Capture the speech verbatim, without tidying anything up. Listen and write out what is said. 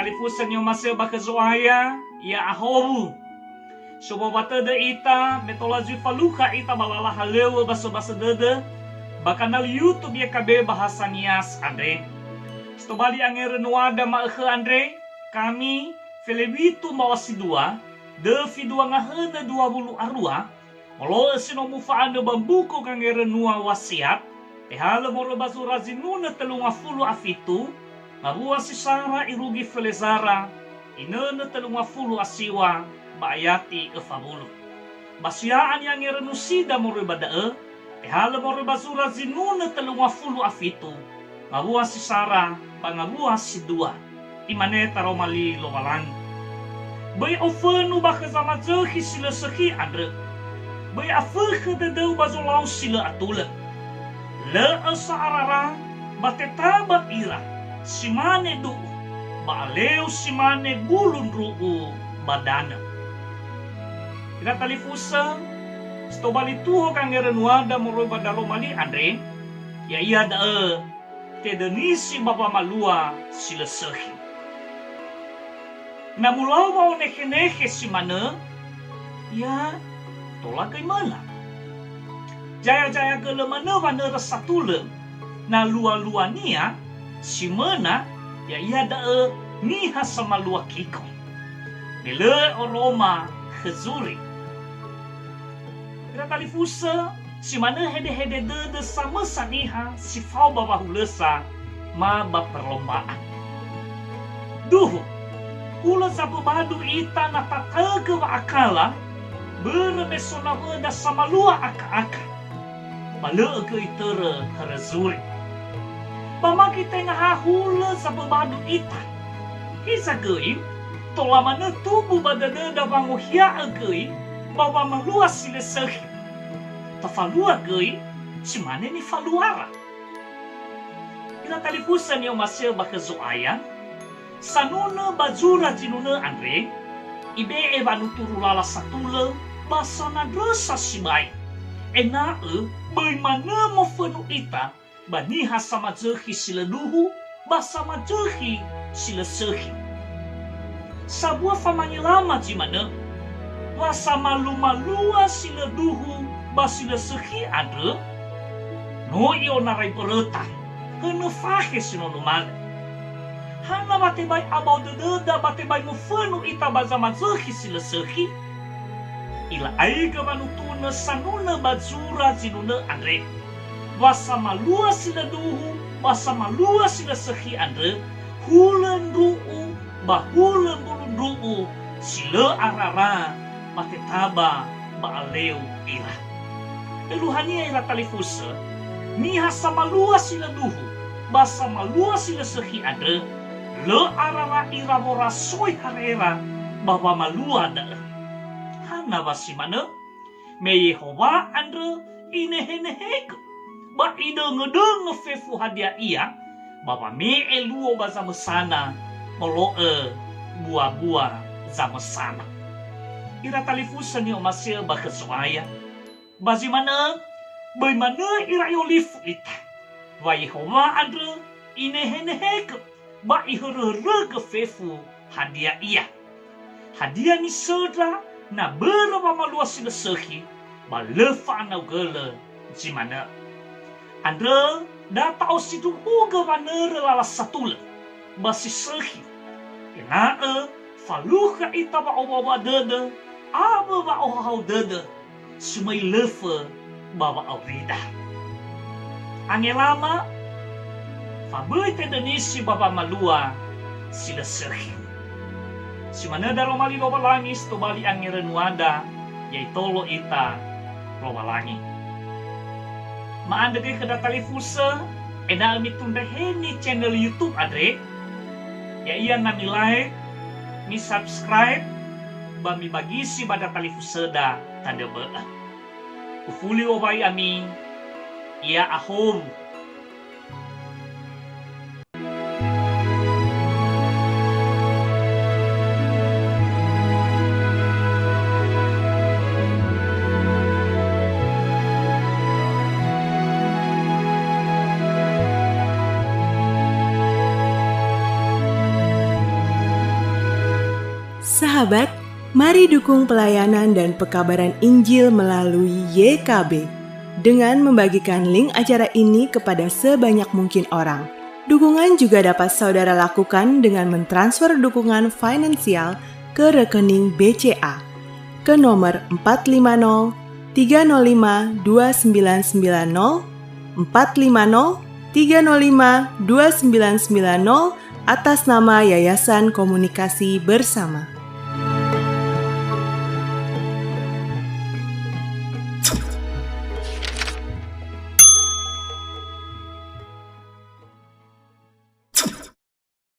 Talifusö ni'omasi'ö ba khö Zo'aya, ya'ahowu. Sowawa tödö ita, me tola zui falukha ita ba lala halöŵö ba sobasö dödö, ba kanal YouTube Y K B Bahasa Nias andre. Si tobali angerönuada ma'ökhö andre, kami, Felewitu Mawasi dua, döfi dua ngahönö dua wulu a rua, molo'ö si no mufa'anö ba mbuku Gangerönua Wasiat, tehalö moroi ba zura zinunö tölu ngafulu a fitu, ngawua si sara irugi föle zara, inönö tölu ngafulu a siwa, ba ayati öfa wulu. Ba si ya'a ni'angerönusida moroi ba da'ö, tehalö moroi ba zura zinunö tölu ngafulu a fitu, ngawua si sara ba ngawua si dua. Imane taroma li Lowalangi. Böi ofönu ba khö zamazökhi si lö sökhi andrö. Böi afökhö dödöu ba zolau si lö atulö. Lö'ö sa'arara, ba tetaba ira, si mane du'u, ba aleu si mane bulu ndru'u ba danö. Ira talifusö, si tobali tuho gangerönuada moroi ba daroma li andre, ya'ia da'ö tedönisi ba wamalua si lö sökhi. Na mulau wa'onekhenekhe si manö, ya tola göi möna. Zaya-zaya gölö manö wanörö satulö, na lualuania si möna, ya'ia da'ö niha samalua kiko. Me lö oroma khö zuri. Ira talifusö, si manö hedehede dödö samösa niha si fao ba wahulösa ma ba perlombaan. Duhu, hulö zaböbadu ita na tataögö wa'akala, börö me so nawöda samalua aka'aka, ba lö'ö göi törö hörö zuri. Ba ma göi tenga ha hulö zaböbadu ita. Hiza göi, tola manö tumbu ba dödöda wangohia'ö göi ba wamalua si lö sökhi. Tafalua göi, si mane nifaluara. Ira talifusö ni'omasi'ö ba khö Zo'aya, sanunö ba zura zinunö andre, ibe'e wanuturu lala satulö ba sanandrösa sibai, ena'ö böi manö mofönu ita ba niha samazökhi si lö duhu, ba samazökhi si lö sökhi. Sambua famangelama zi manö, wa samalumalua si lö duhu ba si lö sökhi andrö, no i'onarai mböröta, hönö fakhe si no numalö. Hana wa tebai abao dödöda ba tebai mofönu ita ba zamazökhi si lö sökhi? Ila'aigö wanutunö sanunö ba zura zinunö andre. Wa samalua si lö duhu, ba samalua si lö sökhi andrö, hulö ndru'u, ba hulö mbulu ndru'u, si lö arara, ba tetaba, ba aleu ira. Eluahania ira talifusö, niha samalua si lö duhu, ba samalua si lö sökhi andrö, lö arara ira worasoi harera ba wamalua da'ö. Hana wa si manö? Me Yehowa andrö inehenehegö, ba idöngödöngö fefu hadia ia, ba wame'e luo ba zamösana, molo'ö buabua zamösana. Ira talifusö ni'omasi'ö ba khö Zo'aya. Ba zi manö, böi manö ira i'olifu ita. Wa Yehowa andrö inehenehegö, ba ihöröhörögö fefu hadia ia. Hadia nisöndra na börö wamalua si lö sökhi, ba lö fa'anaugölö zi manö? Andrö da ta'osindruhugö wanörö lala satulö, ba si sökhi. Ena'ö falukha ita wa'owawa dödö, awö wa'ohahau dödö, si möi lö fö ba wa'aurida. Angelama, fa böi tedönisi ba wamalua si lö sökhi. Si manö daroma li Lowalangi si tobali angerönuada, ya itolo ita Lowalangi. Ma'andrö göi khöda talifusö, ena'ö mitundra heni channel YouTube andre, ya'ia na mi-like, mi-subscribe, ba mibagisi ba ndra talifusöda tanö bö'ö. Ufuli owai ami, ya'ahowu. Sahabat, mari dukung pelayanan dan pekabaran Injil melalui Y K B dengan membagikan link acara ini kepada sebanyak mungkin orang. Dukungan juga dapat saudara lakukan dengan mentransfer dukungan finansial ke rekening B C A ke nomor empat lima nol tiga nol lima dua sembilan sembilan nol, empat lima nol tiga nol lima dua sembilan sembilan nol, atas nama Yayasan Komunikasi Bersama.